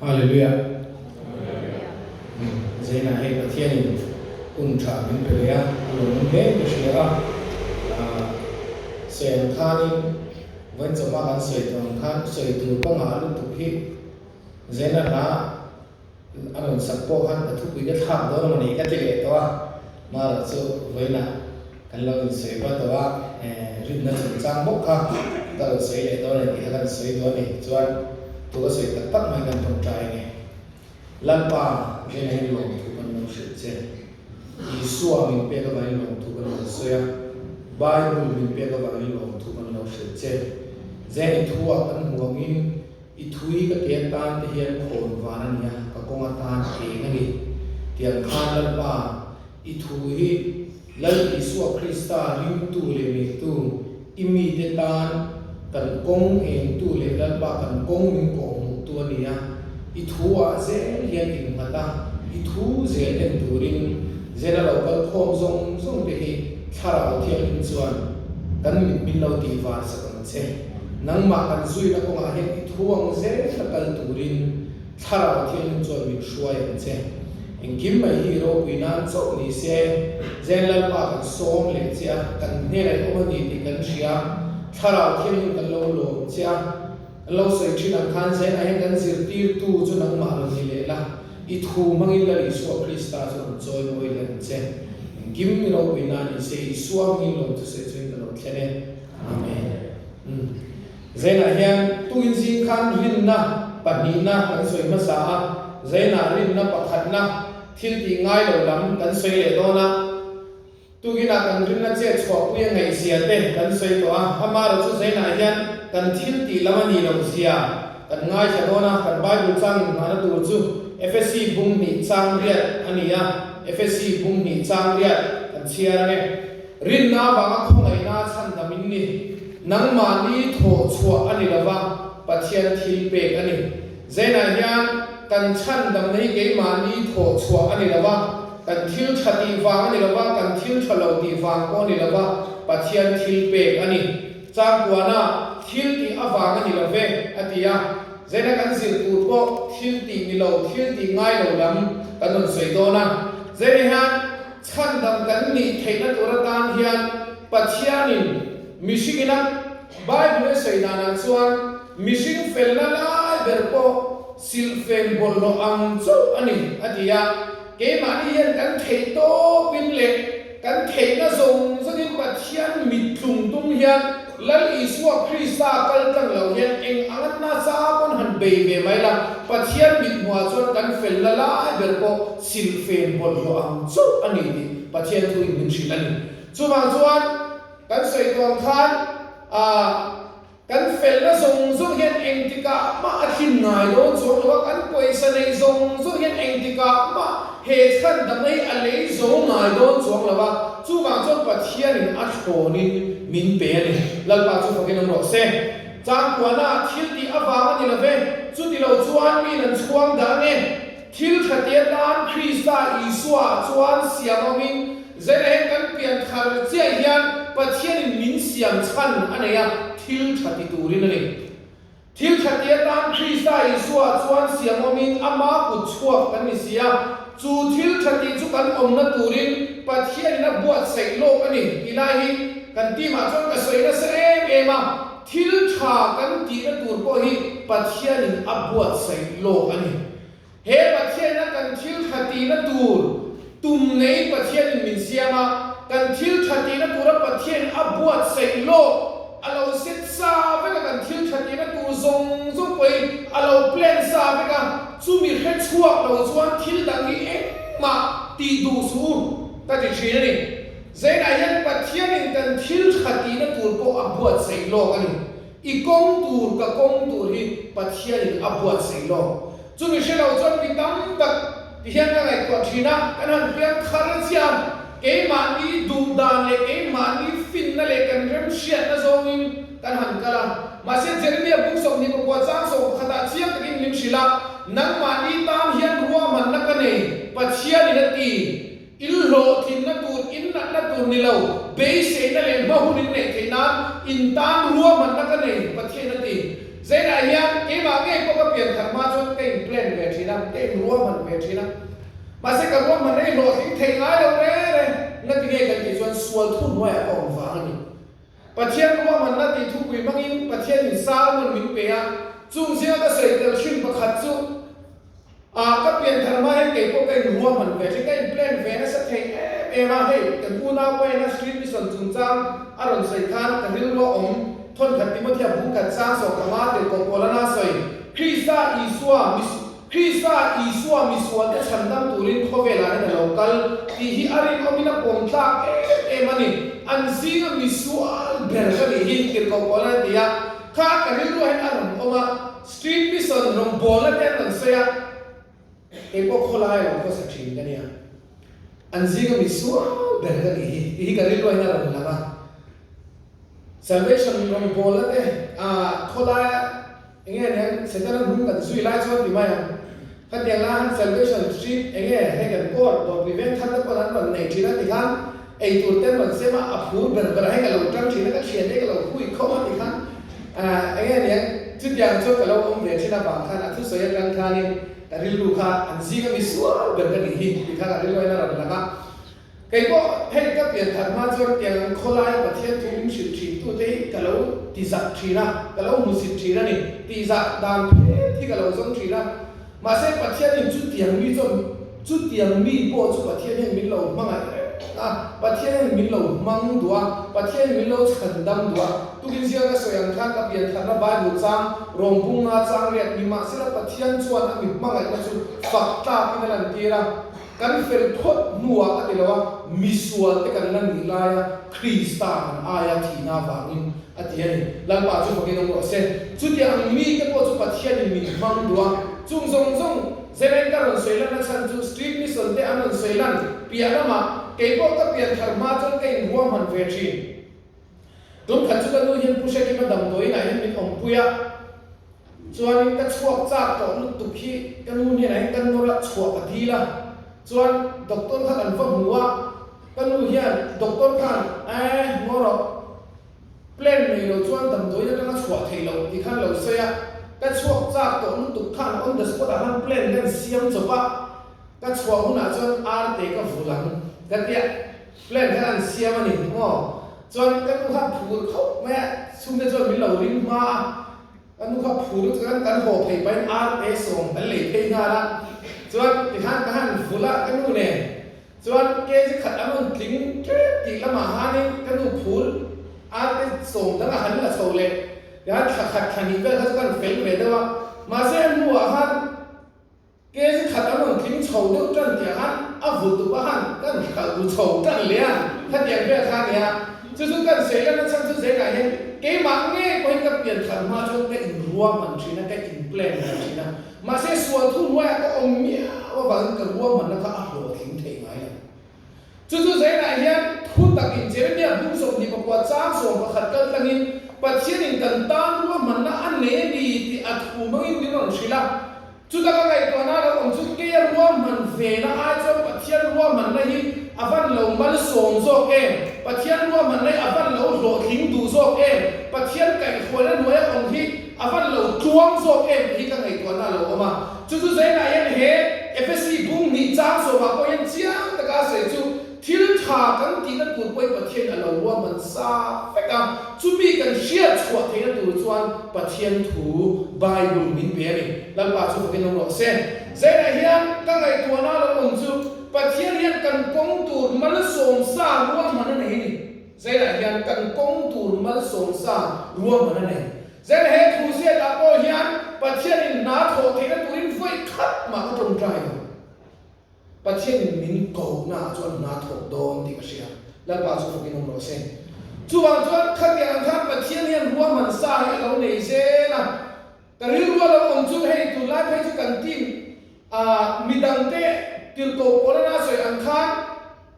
Hallelujah. Zaina hei Pathianin hun tha min pe leh a, a lawmawm hle ka hria a. Sawi ang khanin vawiin chawhma kan sawi tawh ang khan sawi tur ka ngah lutuk hi Zaina hla a rawn sak pawh khan ka thupui ka thlak dawn emaw ni ka ti leh tawh a, marawh chu vawiinah kan lo insawi va tawh a, rinna chungchang bawk kha ka rawn sawi leh dawn a ni tih kha kan sawi duh a ni. Chuan tu ka sawi tak tak mai kan tawngtai nge? Lalpa hnenah hian lawmthu kan lo hrilh che. Isua min pek avangin lawmthu kan lo sawi a, Bible min pek avangin lawmthu kan lo hrilh che. Zeng i thu ah kan hmu angin I thui ka ke atan te hian khawn van a nia, ka kawng atan eng a ni. Tiang khan Lalpa, i thu hi Lal Isua Krista ringtu leh neitu, i mite tan kan kawng engtu leh Lalpa kan kawng min kawhhmuhtu a nia. I thu ah zel hian innghat a, i thu zel en turin zela lo kal khawm zawng zawng te hi Thlarau Thianghlim chuan kan mit min lo tih var sak ang che. Nangmah kan zuina kawngah hian i thu ang zel a kal turin Thlarau Thianghlim chuan min hruai ang che. Engkim mai hi ropui nan chauh ni se, Zen Lalpa kan sawm leh che a, kan hnenah i awm a ni tih kan hria. Thlarau Thianghlim kan lo lawm che a, kan lo sawi thin ang khan Zenah hian kan zirtirtu chu nangmah rawn ni leh la, i thu hmangin Lal Isua Krista chu rawn chawi mawi leh ang che. Engkim i ropui nan ni se, Isua hmingin lawm chu sawi chuin ka lo thlen e. Amen. Umm. Zainah hian tukin zing khan rinna pahnihna kan sawi hmasa a, Zainah rinna pakhatna thil tih ngai lo lam kan sawi leh dawn a. Tukinah kan rinna chet chhuahpui a ngaihzia te kan sawi tawh a, amaherawh chu Zainah hian kan thil tih lam a nih loh zia kan ngaithla dawn a, kan Bible chang inhmahna tur chu Efesi bung hnih chang riat a ni a, Efesi bung hnih chang riat kan chhiar ang e. Rinna avanga khawngaihna a chhandam in ni. Nangmahni thawh chhuah a ni lova, Pathian thil pek a ni. Zainah hian kan chhandamna hi keimahni thawh chhuah a ni lova, kan thil tha tih vang a ni lova, kan thil tha lo tih vang pawh a ni lova, Pathian thil pek a ni. Changkuana thil tih avang a ni lo ve, a ti a. Zaina kan zir tur pawh thil tih ni lo, thil tih ngai lo lam kan rawn sawi dawn a. Zaina hian Chhandam kan nih theihna tur atan hian Pathianin mihringin a Bible a sawi danah chuan mihring felna lai ber pawh silhfen bawlhhlawh ang chauh a ni a ti a. Keimahni hian kan theih tawpin leh kan theihna zawng zawngin Pathian mittlung tum hian Lal Isua Krista kal tlang lo hian eng anga nasa pawn han bei ve mai la, Pathian mithmuhah chuan kan felna lai ber pawh silhfen bawlhhlawh ang chauh a ni tih Pathian thuin min hrilh a ni. Chuvang chuan kan sawi tawh ang khan ah kan felna zawng zawng hian engtikah mah a thlin ngai dawn chuang lo a, kan pawisa neih zawng zawng hian engtikah mah he chhan dang hi a lei zo ngai dawn chuang lo a, chuvang chuan Pathianin a thlawnin min pe a ni. Lalpa chu fakin awm rawh se. Changkuana thil tih avang a ni lo ve, chuti lo chuan mi nan chhuang dah nge? Thil tha ti atan Krista Isua chuan siam awmin Zerehen kan pian thar chiah hian Pathianin min siam chhan a nei a, thil tha ti turin a ni. Thil tha ti atan Krista Isua chuan siam awmin ama kut chhuak kan ni si a, chu thil tha tih chu kan awmna turin Pathianin a buatsaih lawk a ni tih lai hi kan team ah chuan ka sawi nasa em em a, thil tha kan tihna tur pawh hi Pathianin a buatsaih lawk a ni. He Pathianna kan thil tha tihna tur tum neiin Pathianin min siam a, kan thil tha tihna tura Pathianin a buatsaih lawk, a lo set sa vek a, kan thil tha tihna tur zawng zawng pawhin a lo plan sa vek a, chumi hre chhuak lo chuan thil dang hi engmah tih duh suh u ka ti thin a ni. Zainah hian Pathianin kan thil tha tihna tur pawh a buatsaih lawk a ni. I kawng tur ka kawng tur hi Pathianin a buatsaih lawk. Chumi hre lo chuan mi tam tak ti hian ka ngaihtuah thin a, kan han piang thar chiah a, keimahni duh dan leh keimahni finna leh kan remhriatna zawngin kan han kal a. Mahse Jeremia bung 24 chang 11 ah chiang takin min hrilh a, Nangmahni tan hian ruahmanna ka nei, Pathianin a ti. In hlawhtlinna tur, in natna tur ni lo, beiseina leh hma hun in neih theih nan in tan ruahmanna ka nei, Pathian a ti. Zainah hian keimah ngei pawh ka pian khat hma chuan ka in plan ve thin a, ka in ruahman ve thin a. Mahse ka ruahman ei hlawhtling thei ngai lo reng reng. Ngati nge kan tih chuan sual thu hnuaiah ka awm vang a ni. Pathian ruahmanna tih thupui hmangin Pathianin sermon min pe a, chung zinga ka sawi tel thin pakhat chu, Ah, ka pian thar hma hian kei pawh ka in ruahman ve thin, ka in plan ve nasa thei em em a, hei kan unau paina Street Mission chungchang a rawn sawi khan ka rilru a awm, thawnkhat Timothea bungkhat chang sawmthanga tirhkoh Paulana sawi, Krista Isua mi Krista Isua misualte chhandam turin khawvelah hian a lo kal tih hi a rinawmin a pawm tlak em em a ni, an zinga misual ber ka nih hi tirhkoh Paulana ti a, kha ka rilruah hian a rawn awm a. Street Mission rawngbawlna te an rawn sawi a, kei pawh khawlai a lo khawsa thin ka nia, an zinga mi sual ber ka nih hi tih hi ka rilruain a rawn lang a. Salvation rawngbawlna te ah khawlaia eng nge nia Setana hnung kan zui lai chuan ti mai ang, khatiang lai han Salvation Street eng nge hei kan court dawrpui veng thar te pawn an rawn nei thin a ti khan eitur te an rawn sem a, a phur ber ber ah hei ka lo tang thin a, ka thian te ka lo hui khawm a ti khan. Eng nge niang, chutiang chuan ka lo awm ve thin avang khan a thusawi atang khanin ka rilru kha an zinga mi sual ber ka nih hi tih kha ka rilruain a rawn lang a. Kei pawh hei ka pian that hma chuan tiang ang khawlaia Pathian thu min hrilh thin tute hi ka lo ti zah thin a, ka lo hmusit thin a ni. Tihzah dan phet hi ka lo zawng thin a. Mahse Pathianin chutiang mi chuan chutiang mi pawh chu Pathian hian min lo hmangaih reng a, Pathian hian min lo hmang duh a, Pathian min lo chhan dam duh a. Tukin zinga ka sawi ang khan ka pian tharna Bible chang rawng bunga chang riat ni mahsela Pathian chuan a mi hmangaihna chu fak tlakin a lantir a, kan fel phawt hnuah a ti lo a, misual te kan la nih laia Krista kan aia thihna avangin A ti a ni. Lalpa chu fakin awm rawh se. Chutiang ang mite pawh chu Pathianin min hmang duh a. Chung zawng zawng Zelain ka rawn sawi lanna chhan chu Street Mission te an rawn sawi lan piah lamah kei pawh ka pian thar hma chuan ka inruahman ve thin. Tum khat chu ka nu hian Pu Hrekima damdawiinah hian min awmpui a. Chuanin ka chhuak chak tawh lutuk hi ka nu hnenah hian ka nawr a, chhuah ka dil a. Chuan doctor kha kan va hmu a, ka nu hian doctor khan, Ae, ngaw rawh. Plan nei lo chuan damdawiin atanga chhuah theih loh tih khan lo sawi a, ka chhuak chak tawh lutuk khan on the spot ah khan plan hian siam chawp a, ka chhuah hunah chuan arte ka vul ang ka tia, plan khan an siam a ni maw? Chuan ka nu kha phur khawp mai a, chhungte chuan min lo ring hma a, ka nu kha phur lutuk khan kan haw phei pahin arte sawm kan lei phei nghal a, chuan tikhan ka han vul a ka nu nen. Chuan kg khat an rawn tling tep tih lamah hanin ka nu phul arte sawm dang a han la chho leh tihian thla khat thla hnih vel kha chu kan fel ve deuh a, mahse a hnuah khan kg khat an rawn tling chho deuh tan tih ah khan a vul tupa khan kan hralh bu chho tan leh a, khatiang vel kha a nia. Chu chu kan sawi lanna chhan chu zelah hian keimah ngei pawhin ka pian thar hma chuan ka inruahman thin a, ka in plan ve thin a. Mahse sual thu hnuaiah ka awm miau avangin ka ruahmanna kha a hlawhtling thei ngai lo. Chu chu Zainah hian thu takin Jeremia bung 24 chang 11 kal tlangin Pathianin kan tan ruahmanna a nei a ni tih a thu hmangin min rawn hrilh a. Chuta ka ngaihtuahna lo awm chu keia ruahman vena ai chuan Pathian ruahmanna hi a van lo malsawm zawk em? Pathian ruahmanna hi a van lo hlawhtling duh zawk em? Pathian kaihhruaina hnuaia awm hi A van lo tluang zawk em tih hi ka ngaihtuahna a lo awm a. Chu chu Zainah hian he Efesi bung hnih chang sawmah pawh hian chiang taka a sawi chu thil tha kan tihna tur pawhin Pathianin a lo ruahman sa vek a. Chumi kan hriat chhuah theihna tur chuan Pathian thu Bible min pe a ni. Lalpa chu fakin awm rawh se. Zainah hian ka ngaihtuahna a lo awm chu Pathian hian kan kawng tur malsawm sa ruahman a nei a ni. Zailah hian kan kawng tur malsawm sa ruahman a nei. Zaila he thu ziakah pawh hian Pathianin hna thawh theihna turin vawi khat mah ka tawngtai lo. Pathianin min kohna ah chuan hna thawk dawn tih ka hria. Lalpa chu fakin awm rawh se. Chuvang chuan khatiang ang khan Pathian hian ruahman sa hi a lo nei zel a. Ka rilru a lo awm chu hei tunlai phei chu kan team ah midangte tirhkoh pawl a sawi ang khan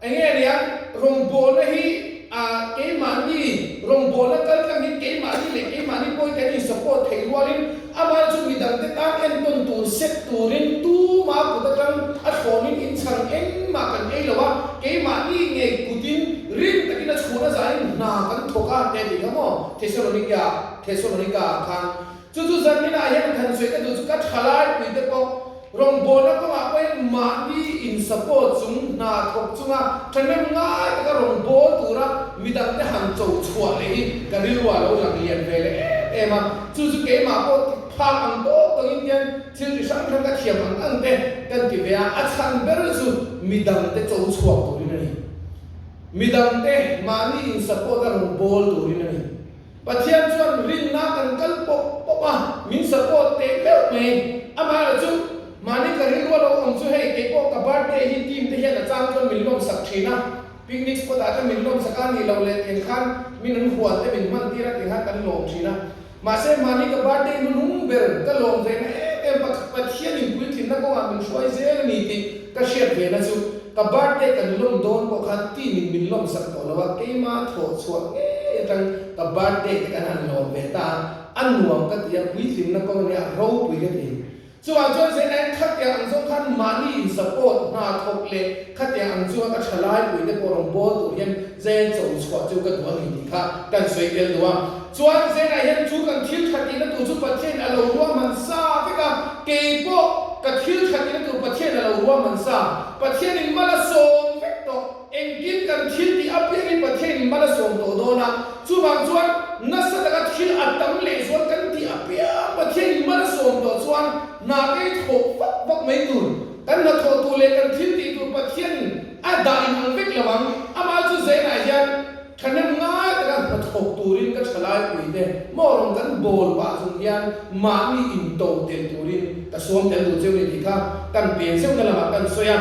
enge nia rawngbawlna hi ah keimahni rawngbawlna kal tlang hi keimahni leh keimahni pawhin kan in support theih rualin amah chu midangte tan entawn tur set turin tuma kut atang a thlawnin inchhang engmah kan ei lo a keimahni ngei kutin rin takin a chhun a zahin hna kan thawk a te tih kha maw? Thesalonika Thesalonika ah khan. Chu chu zaninah hian han sawi ka duh chu ka thalai pui te pawh rawngbawlna kawngah pawhin mahni in support chung hna thawk chunga thahnem ngai taka rawngbâwl tura midangte han cho chhuah leh hi ka rilru ah lo lang lian ve leh em em a. Chu chu keimah pawh ti phak ang tawk tawngin hian thil chi hrang hrang ka thiam ang ang te kan ti ve a, a chhan ber chu midangte cho chhuak turin a ni. Midangte mahni in support a rawngbâwl turin a ni. Pathian chuan rinna kan kal pawp pawp a, min support teh meuh mai. Amaherawh chu, mahni ka rilru a lo awm chu hei keipawh ka birthday hi team te hian a chang chuan min lawmsak thin a, picnic spot ah te min lawmsak a, nih loh leh tiang khan min an huan te min hman tir a tiang khan kan lawm thin a. Mahse mahni ka birthday hnuhnung ber ka lawm ve na em em pakhat Pathian in puitlinna kawngah min hruai zel a ni tih ka hriat ve na chu ka birthday kan lawm dawn pawh khan team in min lawmsak tawh lo a, keima thawh chhuah ngei atang ka birthday te kan han lawm ve ta a, a nuam ka ti a, puitlinna kawng ania a ropui ka ti. Chuvang chuan Zenain khatiang ang zawng khan mahni in support hna thawk leh khatiang ang chunga ka thalai pui te pawh rawn bawl tur hian Zen cho chhuah chu ka duh a ni tih kha kan sawi tel duh a. Chuan Zenah hian chu kan thil tha tihna tur chu Pathian a lo ruahman sa vek a, kei pawh ka thil tha tihna tur Pathian a lo ruahman sa. Pathianin mal a sawm vek tawh. Engtin kan thil tih apiang hi Pathianin mal a sawm tawh dawn a, chuvang chuan nasa taka thil a tam leh zual kan tih apiang Pathianin mal a sawm tawh chuan hna kei thawh vak vak mai tur, kan hnathawh tur leh kan thil tih tur Pathianin a dah in ang vek lo ang. Amah chu Zainah hian thahnem ngai taka hnathawk turin ka thalai pui te maw rawn kan bawl pah chung hian mahni into tel turin ka sawm tel duh cheu ni tih kha kan pen zeuhna lamah kan sawi a.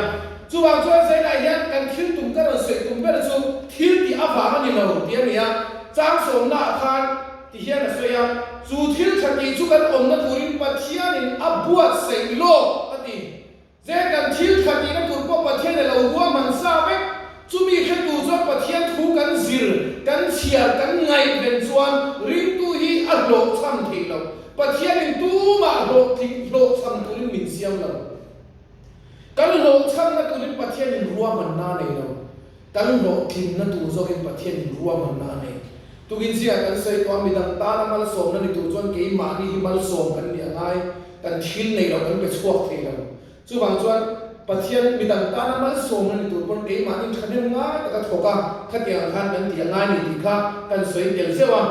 Chuvang chuan Zainah hian kan thil tum ka rawn sawi tum ber chu thil tih avang a ni lo tih a ni a, chang sawmnaah khan ti hian a sawi a, chu thil tha tih chu kan awmna turin Pathianin a buatsaih lawk a ti. Zain kan thil tha tihna tur pawh Pathian a lo ruahman sa vek, chumi hretu chuan Pathian thu kan zir, kan chhiar, kan ngaihven chuan ringtu hi a hlawhchham theih loh. Pathianin tumah hlawhtling hlawhchham turin min siam lo. Kan hlawhchhamna turin Pathianin ruahmanna a nei lo. Kan hlawhtlinna tur zawkin Pathianin ruahmanna a nei. Tukin zingah kan sawi tawh a, midang tana malsawmna ni tur chuan keimahni hi malsawm kan nih a ngai, kan thil nei lo, kan pe chhuak thei lo. Chuvang chuan Pathian midang tana malsawmna ni tur pawn keimahni thahnem ngai taka thawk a, khatiang khan kan tih a ngai ni tih kha kan sawi tel zeuh a.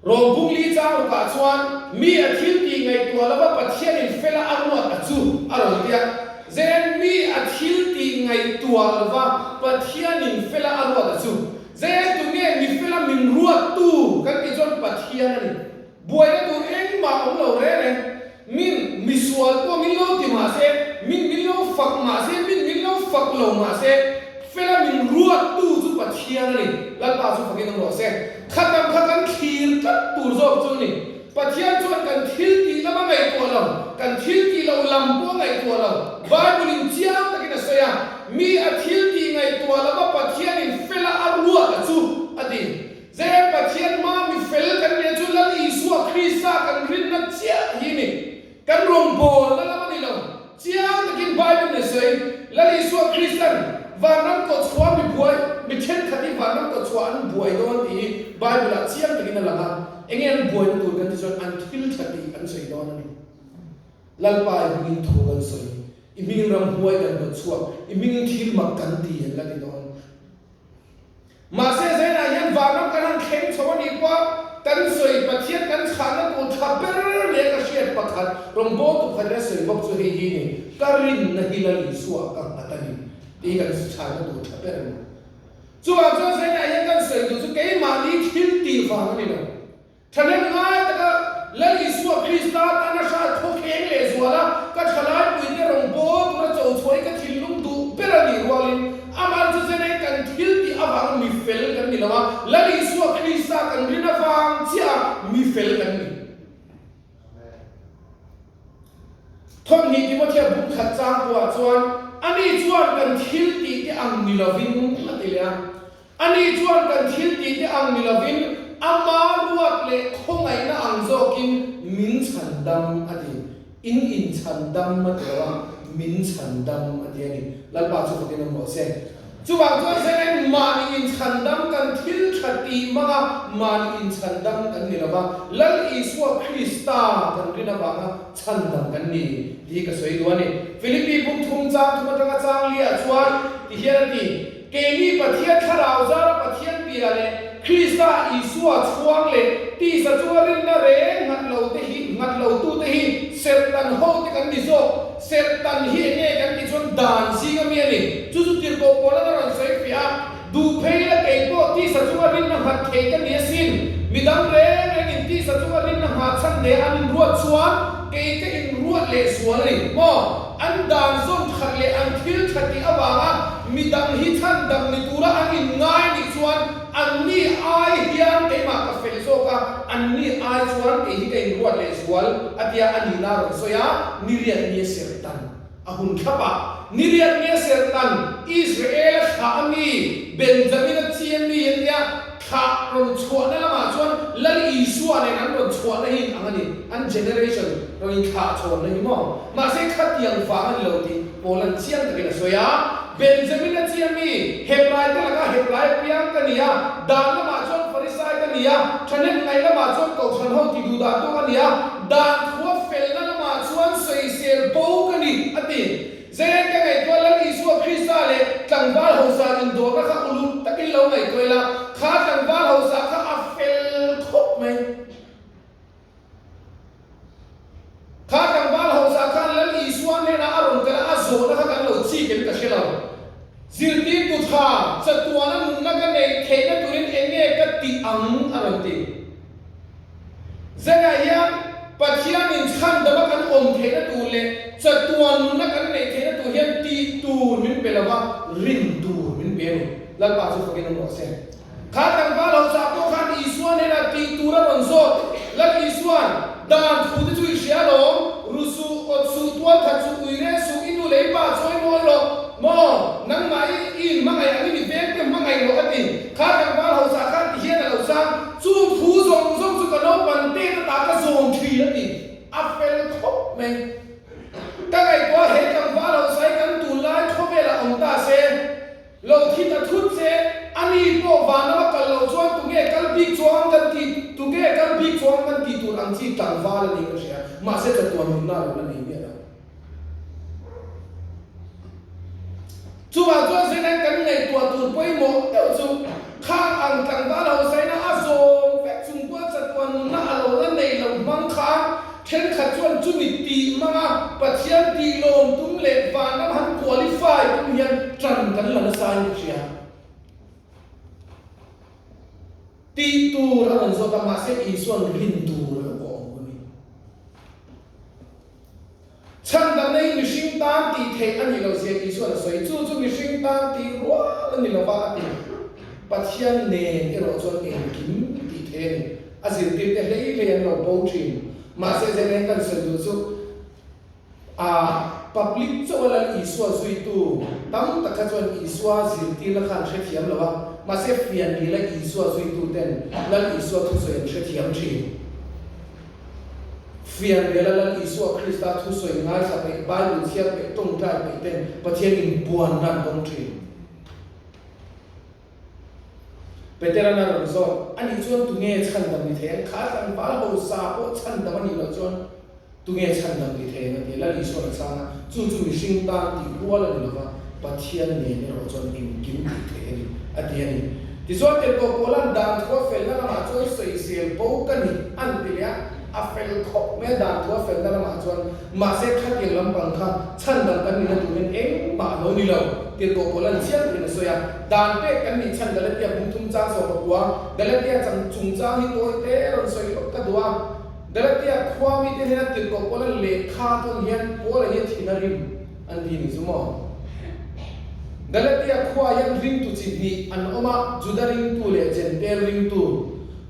Rawng bungli chang rukah chuan mi a thil tih ngaihtuah lova Pathianin fela a ruat a chu a rawn ti a. Zen mi a thil tih ngaihtuah lova Pathianin fela a ruat a chu. Zen tunge mi fela min ruattu kan tih chuan Pathian a ni. Buaina tur engmah awm lo reng reng. Min misual pawh min lo ti mah se, min min lo fak mah se, min min lo fak lo mah se, fela min ruattu chu Pathian a ni. Lalpa chu fakin awm rawh se. Khatam kha kan thlir tlat tur zawk chu a ni. Pathian chuan kan thil tih lam a ngaihtuah lo, kan thil tih loh lam pawh a ngaihtuah lo. Bible in chiang takin a sawi a, Mi a thil tih ngaihtuah lova Pathianin fela a ruat a chu, a ti. Zep Pathian hma mi fel kan nih chu Lal Isua Krista kan rinna chiah hi ni. Kan rawngbawlna lam a ni lo. Chiang takin Bible in a sawi, Lal Isua Kristan vanram kawchhuah mi buai, mi thenkhat hi vanram kawchhuah an buai dawn tih hi Bible ah chiang takin a lang a. Enge an buaina tur kan ti chuan an thil tha tih an sawi dawn a ni. Lalpa i hmingin thu kan sawi, i hmingin ramhuai kan hnawtchhuak, i hmingin thil mak kan ti an la ti dawn. Mahse Zainah hian vanram kan han thleng chho a nih pawh kan sawi Pathian kan chhahna tur tha ber leh ka hriat pakhat rawngbawltu pakhatin a sawi bawk chu hei hi ni, Ka rinna hi Lal Isua ka nghat a ni tih hi kan chhahna tur tha ber a ni. Chuvang chuan Zainah hian kan sawi duh chu keimahni thil tih vang a ni lo. Thahnem ngai taka Lal Isua Krista tana hrat khawkheng lehzual a, ka thalaipuite rawn bawl tura cho chhuah hi ka thinlung duh ber a nih rualin amah chu zenei kan thil tih avangin mi fel kan ni lo a, Lal Isua Krista kan rin avang chiah a mi fel kan ni. Thawmhnih Timothea bung khat chang kuah chuan ani chuan kan thil tih te ang ni lovin a ti leh a. Ani chuan kan thil tih te ang ni lovin ama ruat leh khawngaihna ang zawkin min chhan dam a ti. In inchhan dam a ti lo a, min chhan dam a ti a ni. Lalpa chu fakin awm rawh se. Chuvang chuan Zelen mahni inchhandam kan thil tha tih hmanga mahni inchhandam kan ni lova, Lal Isua Krista kan rin avanga chhandam kan ni tih hi ka sawi duh a ni. Philippi bung thum chang thum atanga chang liah chuan ti hian a ti, Keini Pathian thlarau zara Pathian bia leh Krista Isua chhuang leh tisa chunga rinna reng nghat lo te hi nghat lo tute hi serhtan ho te kan ni zawk. Serhtan hi eng nge kan tih chuan dan zing a mi a ni. Chu chu tirhkoh Paula'n a rawn sawi fiah a, Duh phei la kei pawh tisa chunga rinna nghat thei ka ni asin. Midang reng rengin tisa chunga rinna nghah chhan hle an inruat chuan kei ka inruat leh sual a ni. Maw? An dan zawn that leh an thil tha tih avanga midang hi chhan dam ni tura an inngai nih chuan anni ai hian keimah ka fel zawk a, anni ai chuan kei hi ka inruat leh zual a tia a nihna a rawn sawi a, Niriat nia serhtan a hun thlap a, Niriat nia serhtan Israel-a thlah a mi, Benjamin-a chi a mi a tia thlah rawn chhuahna lamah chuan Lal Isua nen an rawn chhuahna hi ang a ni, an generation rawn inthlah chhawnna hi maw? Mahse khatiang vang a ni lo tih Paula'n chiang takin a sawi a, Benjamin-a chi a mi, Hebraite laka Hebrai piang ka ni a, dan lamah chuan Farisai ka ni a, thahnem ngaih lamah chuan Kohhran ho ti duh dan tu ka ni a, dan thua felna lamah chuan sawisel bo ka ni, a ti. Zen ka ngaihtuah Lal Isua Krista leh tlangval hausa indawrna kha uluk takin lo ngaihtuah ila, kha tlangval hausa kha a fel khawp mai. Kha tlangval hausa khan Lal Isua hnenah a rawn kal a, a zawhna kha kan lo chik em ka hre lo. Zirtirtu tha, chatuana nunna ka neih theihna turin eng nge ka tih ang? a rawn ti. Zenah hian Pathianin chhandama kan awm theihna tur leh chatuan nunna kan neih theihna tur hian tih tur min pe lo va, rin tur min pe a ni. Lalpa chu fakin awm rawh se. Kha tlangval hausa pawh khan Isua hnenah tih tur a rawn zawt. Lal Isua'n, Dan thu te chu i hria alawm, ru suh, awt suh, tual that suh, ui reh suh, i nu leh i pa chawi mawi rawh, maw? Nangmah i i inhmangaih angin i veng te hmangaih rawh a ti. Kha tlangval hausa khan ti hian a lo chang, Chung thu zawng zawng chu ka naupan tet ata ka zawm thin a ti. A fel khawp mai. Ka ngaihtuah he tlangval hausa hi kan tunlai khawvelah awm ta se. Lo thi ta thut che, a ni pawh van lama kal loh chuan tunge kal bik chuang kan ti, tunge kal bik chuang kan tih tur ang chi tlangval a ni ka hria, mahse chatuan nunna a lo la nei miah lo. Chuvang chuan Zenan kan ngaihtuah tur pawimawh deuh chu khang ang tlangval hausaina a zawm vek chung pawh chatuan nunna a lo la nei lo hmang khan Thenkhat chuan chumi tih hmanga Pathian tih lawm tum leh vanram han qualify tum hian tan kan la nasa in ka hria. Tih tur a rawn zawt a, mahse Isua'n rin tur a lo kawh awm a ni. Chhandamna hi mihring tan tih theih a nih loh zia Isua'n a sawi. Chu chu mihring tan tih rual a ni lova a ti. Pathian nen erawh chuan engkim tih theih a ni. A zirtirte hlei hlei an lo bo thin. Mahse zeng kan sawi duh chu a public chauh a Lal Isua zuitu tam tak kha chuan Isua zirtirna kha an hrethiam lo a, mahse fianrila Isua zuitu ten Lal Isua thusawi an hrethiam thin. Fianrila Lal Isua Krista thusawi ngaithla peih, Bible chhiar peih, tawngtai peih ten Pathian inbuanna an dawng thin. Petera'n a rawn zawt, Anih chuan tunge chhandam ni thei ang? Kha tlangval hausa pawh chhandam a nih loh chuan tunge chhandam ni thei ang? a ti a. Lal Isua'n a chhang a, Chu chu mihring tan tih rual a ni lo va, Pathian nen erawh chuan engkim tih theih a ni, a ti a ni. Tichuan Tirhkoh Paula'n dan thu a felna lamah chuan sawisel bo ka ni an ti leh a, a fel khawp mai a dan thu a felna lamah chuan. Mahse khatiang lampang kha chhandam kan nihna turin engmah a lo ni lo. Tirhkoh Paula'n chiang takin a sawi a, Dan pek kan nih chhan Galatia bung thum chang sawm pakua, Galatia chang chungchang hi tawi te rawn sawi lawk ka duh a. Galatia khua mite hnena Tirhkoh Paula'n lehkha tawn hian Paula hi a thin a rim an ti ni chu maw? Galatia khua hian ringtu chi hnih an awm a, Juda ringtu leh Jentail ringtu.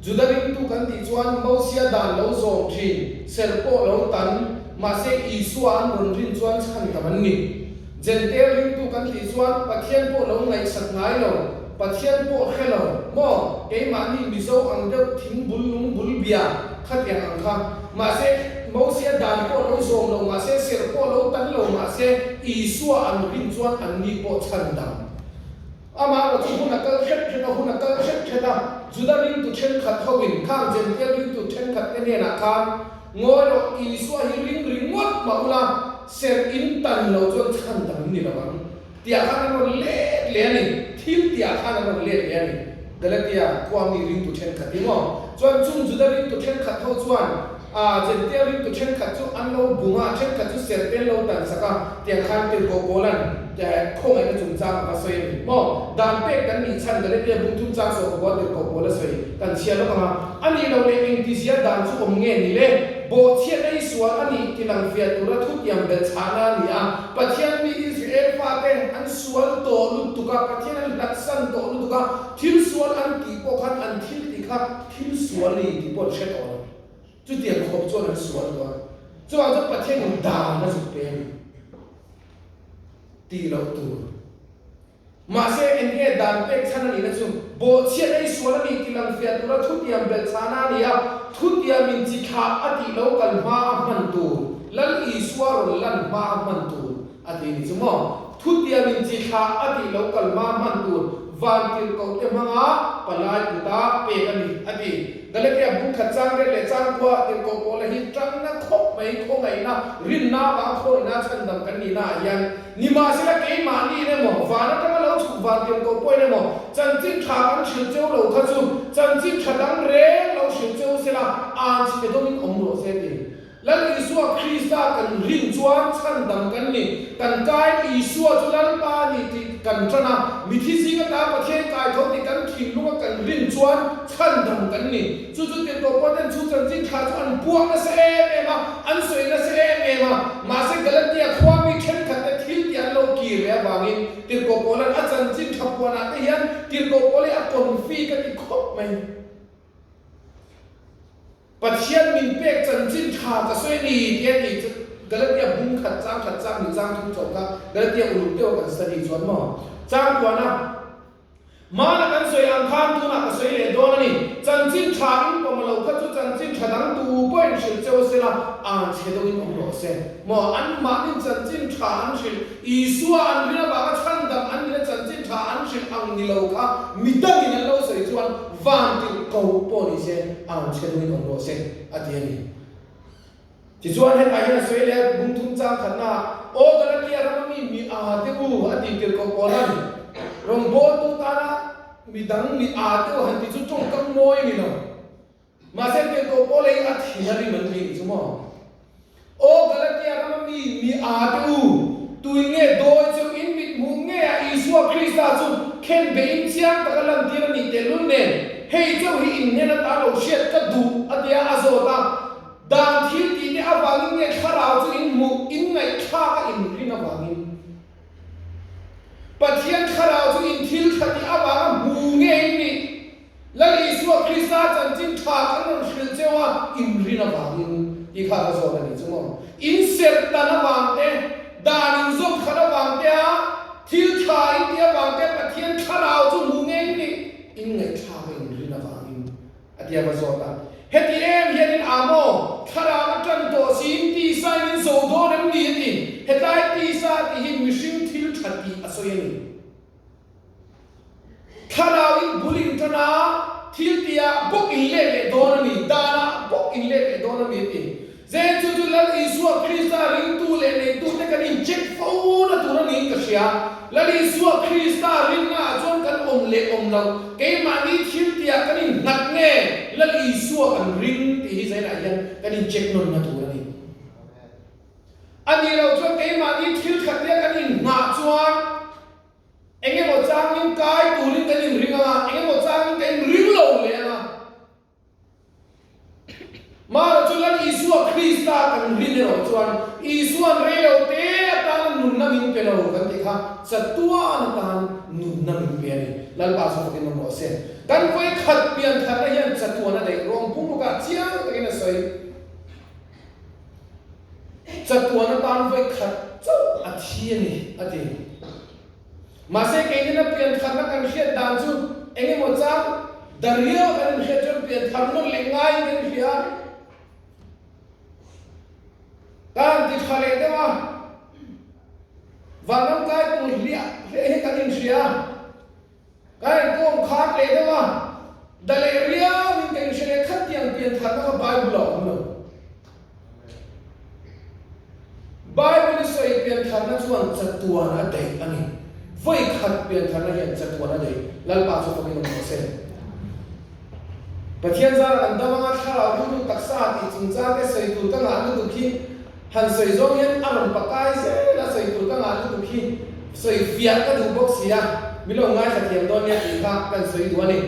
Juda ringtu kan tih chuan Mosia dan lo zawm thin, serh pawh lo tan, mahse Isua an rawn rin chuan chhan tam an ni. Jentail ringtu kan tih chuan Pathian pawh lo ngaihsak ngai lo, Pathian pawh hre lo, maw? Keimahni Mizo ang deuh thing bul lung bul bia khatiang ang kha. Mahse Mosia dan pawh lo zawm lo mahse, serh pawh lo tan lo mahse Isua an rin chuan anni pawh chhan dam. Amah erawh chu hun a kal hret hret a, hun a kal hret hret a, Juda ringtu thenkhat hoin khang Jentail ringtu thenkhatte hnenah khan, Ngawi rawh, Isua hi ring ringawt mah ula, serh in tan lo chuan chhan dang in ni lo ang. Tiah khan an rawn let leh a ni. Thil tiah khan an rawn let leh a ni. Galatia khua mi ringtu thenkhat hi maw? Chuan chung Juda ringtu thenkhat ho chuan a Jentail ringtu thenkhat chu an lo bum a, thenkhat chu serh te an lo tan sak a, tiang khan Tirhkoh Paula'n khawngaihna chungchang a va sawi a ni maw? Dan pek kan nih chhan Galatia bung thum chang sawh pakua Tirhkoh Paula sawi kan chhiar lawk ang a. A nih loh leh engtizia dan chu awm nge ni le? Bawhchhiatna hi sual a nih ti lang fiah tura thutiam belhchhahna a ni a. Pathian mi Israel fate an sual tawh lutuk a, Pathian an hlatsan tawh lutuk a, thil sual an tih pawh khan an thil tih kha thil sual ni tih pawh an hre tawh lo. Chutiang khawp chuan an sual tawh a. Chuvang chuan Pathianin dan a zuk pe a ni tih loh tur. Mahse, eng nge dan pek chhan a nihna chu? Bawhchhiatna hi sual a nih tih lang fiah tura thutiam belh chhahna a ni a, thutiamin chi thlah a tih lo kal hma a hman tur, Lal Isua rawn lan hma a hman tur a ti ni chu maw? Thutiamin chi thlah a tih lo kal hma a hman tur vantirhkoh te hmanga palai kuta pek a ni, a ti. Galatia bung khat chang riat leh chang kua tirhkoh pawla hi tangna khawp mai khawngaihna, rinna avanga khawngaihna chhandam kan nihna ah hian nimahsela keimahni in emaw, van atanga lo chhuk van tirhkoh pawhin emaw chanchin tha kan hrilh cheu lo kha chu chanchin tha dang reng lo hrilh cheu sela an chhe dawmin awm rawh se ti. Lal Isua Krista kan rin chuan chhandam kan ni. Kan kai Isua chu Lalpa a ni tih kan tan a, mithi zing ata Pathian kai tho tih kan thinlunga kan rin chuan chhandam kan ni. Chu chu tirhkoh pawh ten chu chanchin thla chu an puak nasa em em a, an sawi nasa em em a. Mahse Galatia khua mi thenkhat te thil tih an lo kir leh avangin tirhkoh pawlan a chanchin tha puanah te hian tirhkoh pawl hi a confi ka ti khawp mai. Pathian min pek chanchin tha ka sawi a ni tih a ni chu Galatia bung khat chang khat chang ni chang thum chauh kha Galatia uluk deuh a kan study chuan maw chang kuan a Mana kan sawi ang khan tunah ka sawi leh dawn a ni chanchin tha in pawm a lo kha chu chanchin tha dang tu pawhin hrilh cheu a sela an chhe deuhin awm rawh se maw anmahnin chanchin tha an hrilh Isua an rin avanga chhandam an nihna chanchin tha an hrilh ang ni lo kha midangin an lo sawi chuan Van tirh ko pawh ni se, ang chhe duhin awm rawh se, a ti a ni. Tichuan hetah hian a sawi leh a, bung thum chang khatna ah, Aw Galatia rama mi mi aa te u, a tih tirh ko Paula'n rawngbawltu tana mi dang mi aa te u han ti chu tawngkam mawi a ni lo. Mahse tirhkoh Paula hi a thin a rim an ti ni chu maw? Aw Galatia rama mi mi aa te u, tuin nge dawi chu in mit hmuh nge a Isua Krista chu khen beihin chiang taka lantir a nih tehlul nen, hei chauh hi in hnen ata lo hriat ka duh a tia a zawt a, dan thil tih te avangin nge thlarau chu in hmuh, in ngaihthlak a in rin avangin. Pathian thlarau chu in thil tha tih avanga hmu nge in nih? Lal Isua Krista chanchin tha kan rawn hrilh cheu a, in rin avangin tih kha ka zawt a nih chu maw? In serh tan avang te, dan in zawt khat avang te a, thil tha in tih avang te Pathian thlarau chu hmu nge in nih? In ngaihthlak a in rin avangin. A ti a va zawt a. Heti em hianin a maw? Thlarau a tan tawh siin tisa in in zo dawn em ni? a ti. Hetlai tisa tih hi mihring thil tha tih a sawi a ni. Thlarau in bul in tan a, thil tihah bawk in let leh dawn a ni, danah bawk in let leh dawn a ni a ti. Zen chu chu Lal Isua Krista ringtu leh neitute kan incheck fo na tur a niin ka hria. Lal Isua Krista rinna ah chuan kan awm leh awm loh, keimahni thil tihah kan innghat nge Lal Isua kan ring tih hi zainah hian kan incheck nawn na tur a ni. A nih loh chuan keimahni thil khat tia kan innghah chuan engemaw changin kai turin kan inring ang a, engemaw changin kan inring lo leh ang a. Mahra chu Lal Isua Krista kan rin erawh chuan Isua'n rei lo te atana nunna min pe lo kan tih kha chatuan atan nunna min pe a ni. Lalpa chu fakin awm rawh se. Kan vawi khat pian thatna hian chatuan a daih rawng pumrukah chiang takin a sawi. Chatuan atan vawi khat chauh a thi a ni a ti. Mahse keinin a piantharna kan hriat dan chu eng emaw chang Dario kan inhriat chuan pianthar nawn leh ngaiin kan inhria a. Ka han ti tha leh deuh a, vanram kai tur hliah hliah hi kan inhria a. Ka inkawm khat leh deuh a, da leh riauin ka inhre leh khat tiang piantharna kha Bible ah a awm lo. Bible i sawi piantharna chuan chatuan a daih a ni. Vawi khat piantharna hian chatuan a daih. Lalpa chu fakin awm rawh se. Pathian zara kan dam anga thlarau rilru taksa tih chungchang te sawi tur ka ngah lutuk hi han sawi zawng hian a rawn pakai zel a sawi tur ka ngah lutuk hi sawi fiah ka duh bawk si a, min lo ngaithla thiam dawn nia tih kha kan sawi duh a ni.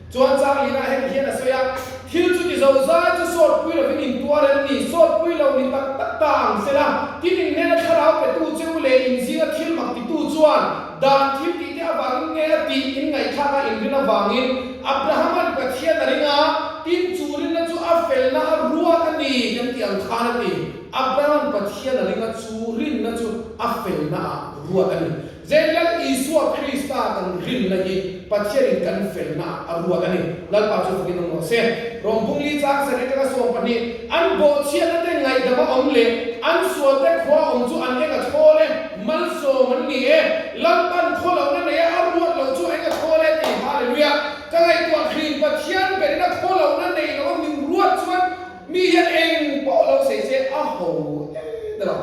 Chuan Changlina heti hian a sawi a, Thil chu ti zo zai chu sawtpui lovin in tuar em ni? Sawtpui lo ni tak tak ta ang se la, tin in hnena thlarau petu che u leh in zinga thil mak titu chuan dan thil tih te avangin nge a tih in ngaihthlak a inrin avangin Abrahama'n Pathian a ring a, tin chu rinna chu a felna a ruat a ni kan tih ang khan a ti. Abrahama'n Pathian a ring a, chu rinna chu a felna ah ruat a ni. Zenlal Isua Krista kan rinna hi Pathianin kan felna ah a ruat a ni. Lalpa chu fakin awm rawh se. Rawng bungli chang sarih atanga 12, An bawhchhiatna te ngaihdam a awm leh an sual te khua awm chu an eng a thawl e, malsawm an ni e. Lalpan khaw lohna nei a a ruat loh chu eng a thawl e tih Hallelujah. Ka ngaihtuah thin Pathian berina khaw lohna nei lo a min ruat chuan mi hian eng pawh lo sei se a ho e ta lo.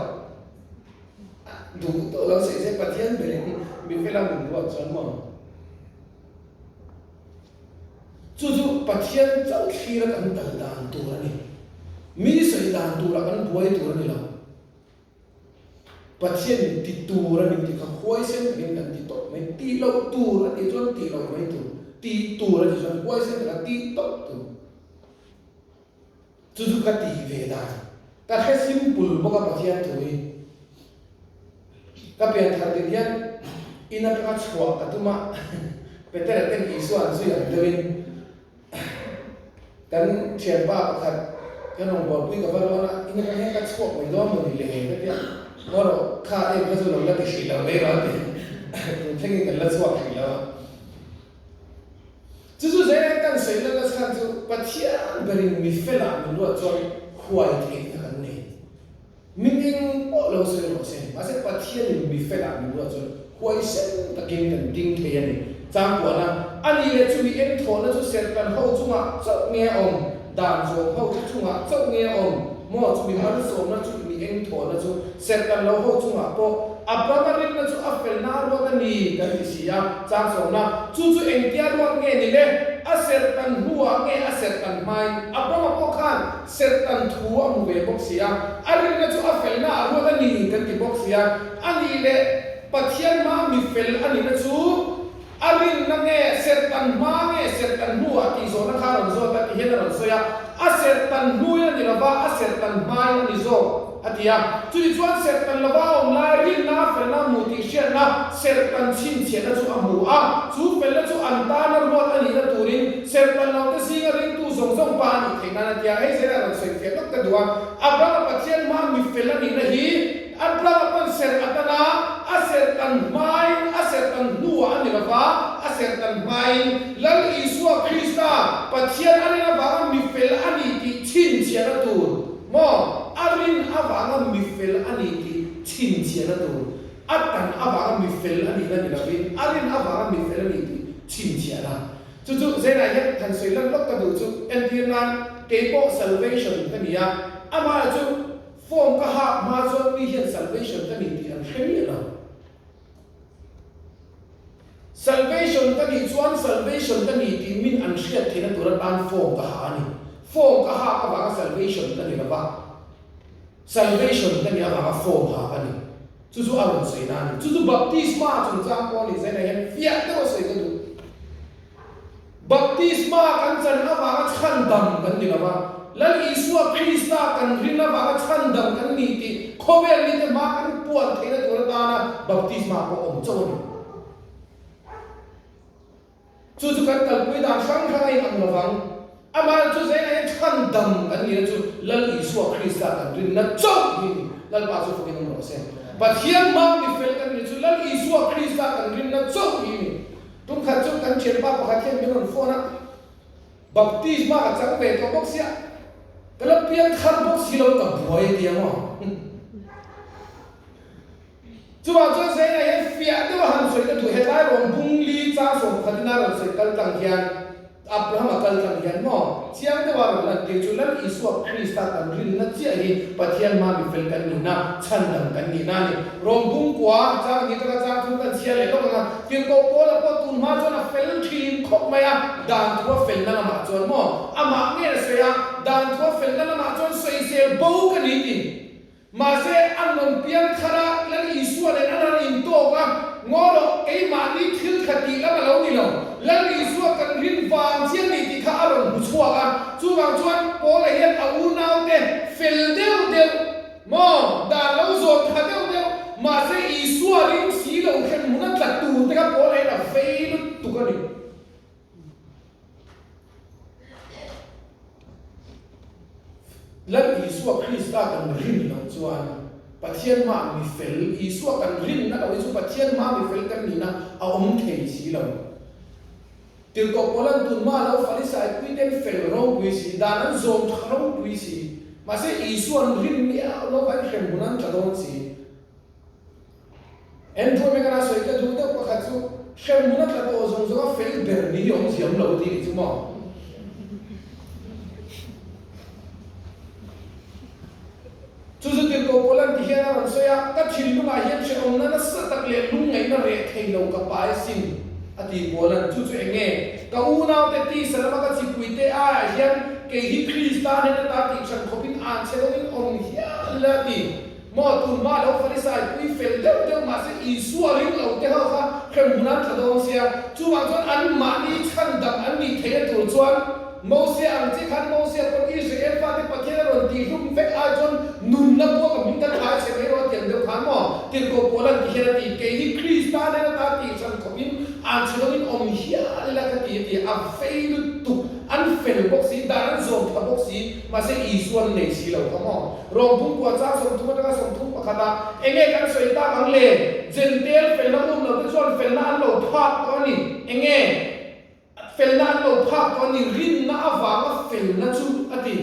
Duh tawh lo sei se Pathian berin mi fela min ruat chuan maw? Chu chu Pathian chauh thlira kan kal dan tur a ni. Mi sawi dan turah kan buai tur a ni lo. Pathian min ti tur a min ti kha huaisen takin kan ti tawp mai. Tih loh tur a tih chuan tih loh mai tur. Tih tur a tih chuan huaisen taka tih tawp tur. Chu chu ka tih ve dan. Ka hre simple bawk a Pathian thu hi. Ka pian thar tir hian in atanga chhuah ka tum a, Petera ten Isua an zui ang deuhin kan thianpa pakhat kan rawngbawlpui ka va rawn a, in atang hian ka chhuak mai dawn maw ni le ka ti a, ngaw rawh kha em kha chu lo la ti hrih lo mai rawh a ti. Tun thlengin kan la chhuak hrih lo a. Chu chu zel kan sawi lana chhan chu Pathian berin mi felah min ruat chuan huai theihna kan nei. Min eng pawh lo sawi rawh se, mahse Pathianin mi felah min ruat chuan huaisen takin kan ding thei a ni. Changkuahna, A nih leh chumi eng thawhna chu serhtan ho chungah chauh nge a awm, dan zawm ho chu chungah chauh nge a awm maw? Chumi malsawmna chu mi eng thawhna chu serhtan lo ho chungah pawh Abrahama rinna chu a felna a ruat a ni kan ti si a, changchawmna chu chu engtia ruat nge ni le? A serhtan hnuah nge a serhtan hmain? Abrahama pawh khan serhtan thu a hmu ve bawk si a, a rinna chu a felna a ruat a ni kan ti bawk si a, a nih leh Pathian hma mi fel a nihna chu a rinna nge serhtan hma nge serhtan hnuah tih zawhna kha a rawn zawt a ti hian a rawn sawi a, a serhtan hnuin a ni lova, a serhtan hmain a ni zawk a ti a. Chutichuan serhtan lova a awm lai rinna a felna a hmu tih hriatna serhtan chhinchhiahna chu a hmu a, chu felna chu an tana ruat a nihna turin serhtan lote zinga ringtu zawng zawng pa a nih theih nan a ti a. Hei zela rawn sawi fiah lawk ka duh a, Abrahama Pathian hmaa mi fel a nihna hi, A tlang a pawn serh a tan a, a serh tan hmain, a serh tan hnuah a ni lo va, a serh tan hmain Lal Isua Krista, Pathian a rin avanga mi fel a ni tih chhinchhiahna tur maw? A rin avanga mi fel a ni tih chhinchhiahna tur, a tan avanga mi fel a nihna ni lovin, a rin avanga mi fel a ni tih chhinchhiahna. Chu chu Zenah hian han sawi lan lawk ka duh chu, entir nan, keipawh salvation ka ni a, amah chu Form ka hak hma chuan mi hian salvation ka ni tih an hre miah lo. Salvation ka nih chuan salvation ka ni tih min an hriat theihna tur atan form ka ha a ni. Form ka hak avanga salvation ka ni lova, salvation ka nih avanga form ha ka ni. Chu chu a rawn sawi na a ni. Chu chu baptisma chungchang pawh a ni zainah hian fiah deuh a sawi ka duh. Baptisma kan chan avanga chhandam kan ni lo va, Lal Isua Krista kan rin avanga chhandam kan ni tih khawvel mite hma kan puan theihna tur atana baptisma pawh awm chauh a ni. Chu chu kan kalpui dan hrang hrang a inang lo vang. Amaherawhchu chu zenah hian chhandam kan nihna chu Lal Isua Krista kan rinna chauh hi a ni. Lalpa chu fakin awm rawh se. Pathian hma mi fel kan nih chu Lal Isua Krista kan rinna chauh hi a ni. Tum khat chu kan thianpa pakhat hian min rawn phone a, Baptisma ka chang ve tawh bawk sia, ka la piang thar bawk si lo ka buai a ti ang aw. Chuvang chuan Zaina hian fiah deuh a han sawi ka duh, hetlai rawn bung li chang 11 in a rawn sawi kal tlang hian, Abraham a kal tlang hian maw chiang deuh a rawn lantir chu Lal Isua Krista kan rinna chiah hi Pathian hma mi fel kan nihna, chhandam kan nihna a ni. Rawn bung kua chang hnih taka chang thum kan chhiar leh lawk ang a, Tirhkoh Paula pawh tun hma chuan a fel thin khawp mai a, dan thu a felna lamah chuan maw amah nge a sawi a, dan thu a felna lamah chuan sawisel bo ka ni ti. Mahse, an rawn piang thar a, Lal Isua nen an han intawk a, Ngaw rawh, keimahni thil tha tih lam a lo ni lo. Lal Isua kan rin vang chiang ni tih kha a rawn hmu chhuak a. Chuvang chuan Paula hian a unaute fel deuh deuh, maw, dan lo zawn tha deuh deuh, mahse Isua ring si lo hrem hmun a tla tur te kha Paula hian a vei lutuk a ni. Lal Isua Krista kan rin loh chuan Pathian hmaah mi fel, Isua kan rinna loh hi chu Pathian hmaa mi fel kan nihna a awm thei si lo. Tirhkoh Paula'n tun hmaa lo Farisai puiten fel ropui si, dan an zawm tha ropui si, mahse Isua an rin miah lo va in hremhmun an tla dawn si. Andrew Megan-a sawi ka duh deuh pakhat chu hremhmun a tla tawh zawng zawng a fel ber ni hi awm thiam lo tih ni chu maw? Chu chu Tirhkoh Paula'n ti hian a rawn sawi a, Ka thinlungah hian hrehawmna nasa tak leh lungngaihna reh thei lo ka pai asin, a ti Paula'n. Chu chu eng nge? Ka unaute tisa lama ka chipuite aiah hian kei hi Krista hnen ata tihhran khawpin an chhe lovin awm hial ila a ti. Maw tun hma lo Farisai pui fel deuh deuh mahse Isua ring lo te ho kha hremhmun an tla dawn sia, chuvang chuan an mahni chhandam an nih theihna tur chuan Mosia ang chiah khan Mosia pawn Israel fate Pathian a rawn tihhlum vek ai chuan nunna pawh ka hming kan thai chhe mai rawh a tiang deuh khan maw Tirhkoh Paul an ti hian a ti, kei hi Krista nen ata tihhran khawpin an chhe lovin awm hial ila ka ti a ti, a vei lutuk, an fel bawk si, dan an zawm tha bawk si, mahse Isua an nei si lo kha maw. Rawng pumkua chang 30 atanga 31 ah enge kan sawi tak ang le? Jentail felna um lo te chuan felna an lo phak tawh a ni. Enge felna an lo phak tawh a ni? Rinna avanga felna chu a ti.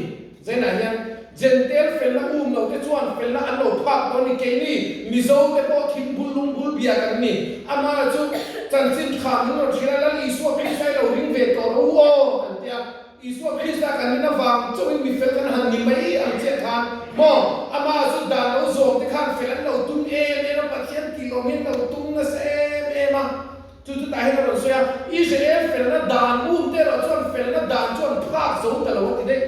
Zainah hian Jentail felna um lo te chuan felna an lo phak tawh a ni. Keini Mizo te pawh thingbul lungbul bia kan ni. Amah chu chanchin tha min rawn hrilh a, Lal Isua Krista i lo ring ve tawh rawh u aw an ti a. Isua Krista kan rin avang chauhin mi fel kan han ni mai ang chiah khan maw? Amah chu dan lo zawm te khan fel an lo tum em em a, Pathian tih lawm hi an lo tum nasa em em a. Chu chutah hian a rawn sawi a, Israel felna dan um te erawh chuan felna dan chuan phak zo ta lo a ti daih.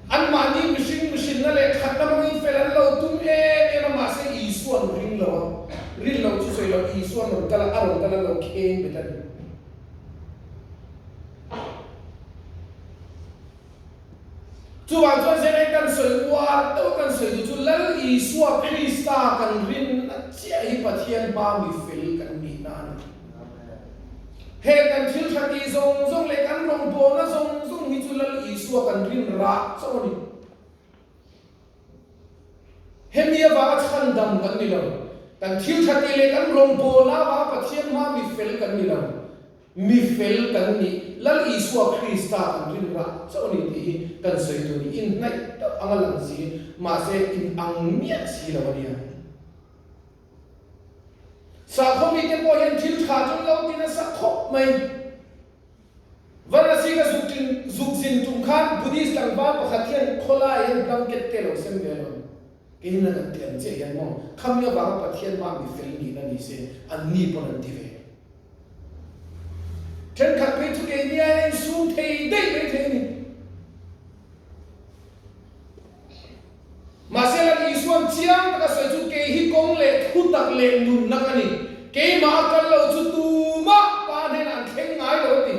Anmahni mihring mihrinna leh thatna hmangin fel an lo tum em em a, mahse Isua an ring lo a, rin loh chu sawi lo, Isua an rawn kal a, a rawn kal a lo kheng bet a ni. Chuvang chuan Zenai kan sawi uar deuh kan sawi duh chu Lal Isua Krista kan rinna chiah hi Pathian hma mi fel kan nihna a ni. Heng kan thil tha tih zawng zawng leh kan rawngbawlna zawng zawng hi chu Lal Isua kan rin rah chauh a ni. Hemi avanga chhandam kan ni lo. Kan thil tha tih leh kan rawngbawlna avanga Pathian hma mi fel kan ni lo. Mi fel kan nih, Lal Isua Krista kan rin rah chauh a ni tih hi kan sawi tur ni. Inhnaih deuh anga lang si, mahse in ang miah si lo a nia. Sakhaw mite pawh hian thil tha chu an lo ti nasa khawp mai. Varanasi ka zuk tin, zuk zin tum khan Buddhist tlangval pakhat hian khawlai hian blanket te a lo sem ve alawm. Keini nan an ti ang chiah hian maw, khami avanga Pathian hmaa mi fel nihna ni se, anni pawn an ti ve. Thenkhat phei chu keini aiin a insum thei daih mai thei a ni. Mahse Lal Isua'n chiang taka sawi chu kei hi kawng leh thu tak leh nunna ka ni. Keimah a kal lo chu tumah Pa hnenah an thleng ngai lo a ti.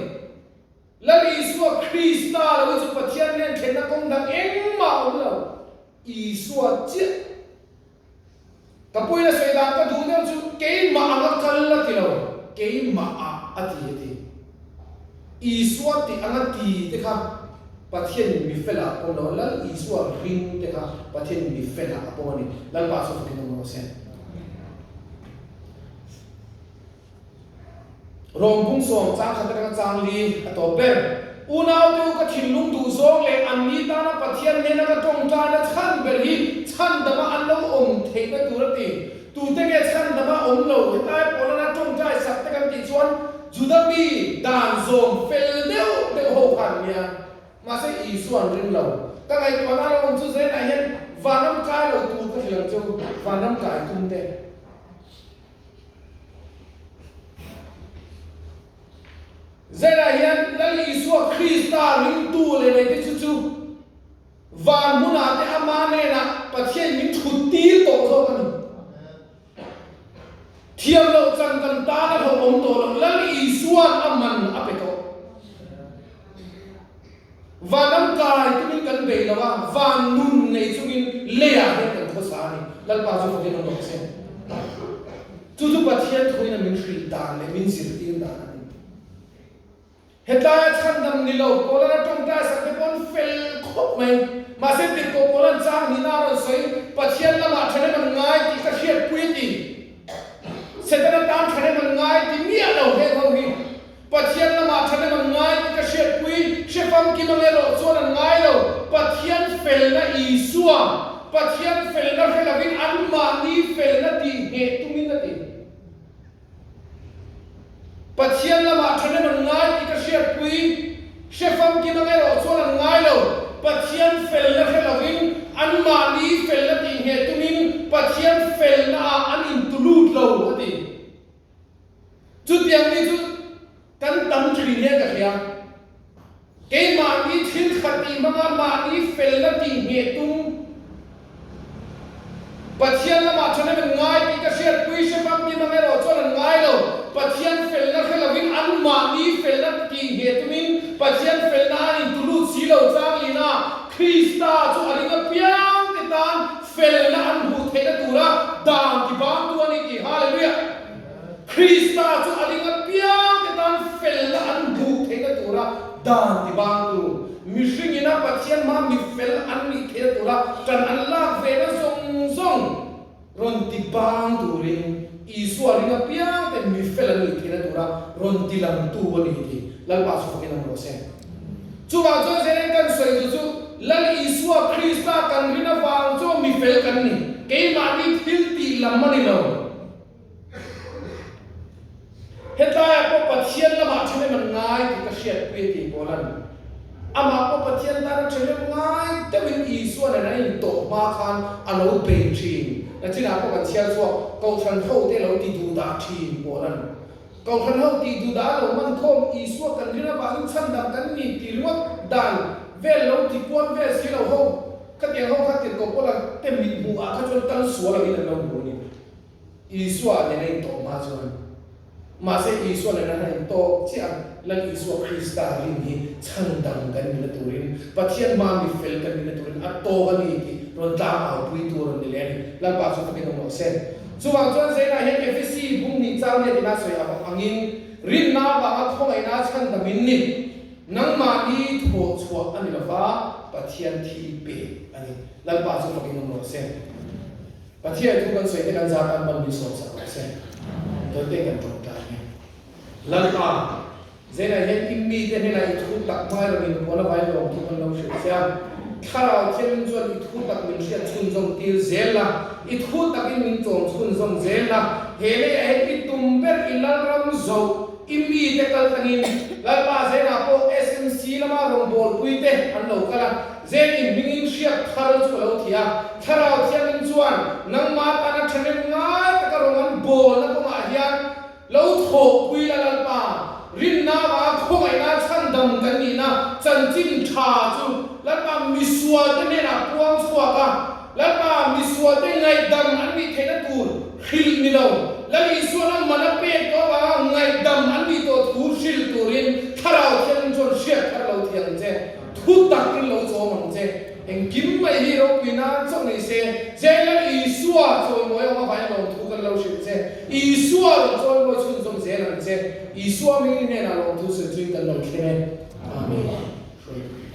Lal Isua Krista lo hi chu Pathian hnen thlenna kawng dang engmah a awm lo. Isua chiah. Ka puina sawi dan ka duh deuh chu keimah anga kal a ti lo, keimah ah a ti a ti. Isua tih anga ti te kha Pathianin mi felah a pawm lo a, Lal Isua ring te kha Pathianin mi felah a pawm a ni. Lalpa chu fakin awm rawh se. Rawng bung sawm chang khat atanga chang li a tawp ber. Unaute u ka thinlung duh zawng leh anni tana Pathian hnena ka tawngtaina chhan ber hi chhandama an lo awm theihna tur a ti. Tute nge chhandama awm lo hetlai pawlana tawngtai sak te kan tih chuan Juda mi dan zawm fel deuh deuh ho kha an nia. Mahse Isua an ring lo. Ka ngaihtuahna lo awm chu zenah hian vanram kai lo tur ka hrilh ang cheu, vanram kai tum te. Zenah hian Lal Isua Krista ringtu leh neite chu chu van hmunah te ama hnenah Pathian min thut tir tawh zawk a ni. Thiam loh chan kan tan a hlauhawm tawh loh, Lal Isua'n a man a pe tawh. Vanram kai tumin kan bei lo a, van nun nei chungin leiah hian kan khawsa a ni. Lalpa chu fakin awm rawh se. Chu chu Pathian thuin a min hrilh dan leh min zirtir dan a ni. Hetlaia chhandam ni lo Paula'n a tawngtai sak te pawh an fel khawp mai. Mahse tirhkoh Paula'n chang nihna a rawn sawi, Pathian lamah thahnem an ngai tih ka hriatpui a ti. Setana tan thahnem an ngai ti miah lo heng ho hi. Pathian lamah thahnem an ngai tih ka hriatpui, hre famkim ang erawh chuan an ngai lo. Pathian felna Isua, Pathian felna hre lovin anmahni felna tih ngheh tumin a ti. Pathian lamah thahnem an ngai tih ka hriatpui, hre famkim ang erawh chuan an ngai lo. Pathian felna hre lovin anmahni felna tih ngheh tumin Pathian felnaah an intulut lo a ti. Chutiang mi chu kan tam thin hian ka hria. Keimahni thil khat tih hmanga mahni felna tih ngheh tum Pathian lamah thahnem an ngai tih ka hriatpui hre famkim ang erawh chuan an ngai lo. Pathian felna hre lovin anmahni felna tih ngheh tumin Pathian felna an intulut si lo changlina Krista chu a ring apiang te tan felna an hmuh theihna tura dan tibangtu a ni tih. Hallelujah! Krista chu a ring apiang te tan felna an hmuh theihna tura dan tibangtu, mihringin a Pathian hma mi fel an nih theihna tura tan an lak vena zawng zawng rawn tibang turin Isua ring apiang te mi fel an nih theihna tura rawn tilangtu a ni tih Lalpa chu fakin awm rawh se. Chuvang chuan Zeren kan sawi chu chu Lal Isua Krista kan rin avang chuan mi fel kan ni, keimahni thil tih lam a ni lo. Hetlaiah pawh Pathian lamah thahnem an ngai tih ka hriatpui a tih pawl a ni. Amah pawh Pathian tana thahnem ngai deuhin Isua nen an intawh hma khan a lo bei thin. Nachinah pawh kan chhiar chhuak, Kohhran hote lo ti duh dah thin pawl a ni. Kohhran ho tih duh dah a lo hman khawm, Isua kan rin avangin chhandam kan ni ti ringawt dan vel lo ti kual vel si lo ho. Khatiang ho kha tirhkoh pawla te mithmuh ah kha chuan kal sual angin an lo hmu a ni. Isua nen a intawh hma chuan, mahse Isua nen a intawk chiah a, Lal Isua Krista rin hi chhandam kan nihna turin, Pathian hmaa mi fel kan nihna turin a tawk a ni tih rawn tlang aupuitu a rawn ni leh a ni. Lalpa chu fakin awm rawh se. Chuvang chuan Zainah hian Efesi bung nih chang nia tina sawi angin, Rinna avanga khawngaihna chhandamin ni, nangmahni thawh chhuah a ni lova, Pathian thil pek a ni. Lalpa chu fakin awm rawh se. Pathian thu kan sawi te kan zat an ban min sawm sak rawh se. Tawite kan tawngtai nge. Lalpa, Zenah hian i mite hnenah i thu tak hmai rawn in puan avai lawm thu kan lo hrilh che a. Thlarau Thianghlim chuan i thu tak min hriat chhunzawm tir zel la, i thu takin min chawm chhunzawm zel la, he leiah hian i tum ber i Lalram zoh i mite kal tlangin Lalpa Zenah pawh SMC lama rawngbawlpui te an lo kal a, Zen in hmingin hriat thar chu a lo thi a, Thlarau Thianghlim chuan nangmah tana thahnem ngai taka rawng an bawlna kawngah hian lo thawhpui la Lalpa, rinna avanga khawngaihna chhandam kan nihna chanchin tha chu Lalpa misualte hnenah puang chhuak a, Lalpa misualte ngaihdam an nih theihna tur hrilh ni lo, Lal Isuan a man a pek tawh avanga ngaihdam an nih tawh thu hrilh turin Thlarau Thianghlim chuan hriat thar lo thi ang che. Thu takin lo chawm ang che. Engkim mai hi ropui nan chauh ni se, Jailal Isua chawimawi awm avain lawmthu kan lo hrilh che. Isua rawn chawimawi chhunzawm zel ang che. Isua hming i hnenah lawmthu sawi chuin kan lo thleng e. Amen. Hruaitute.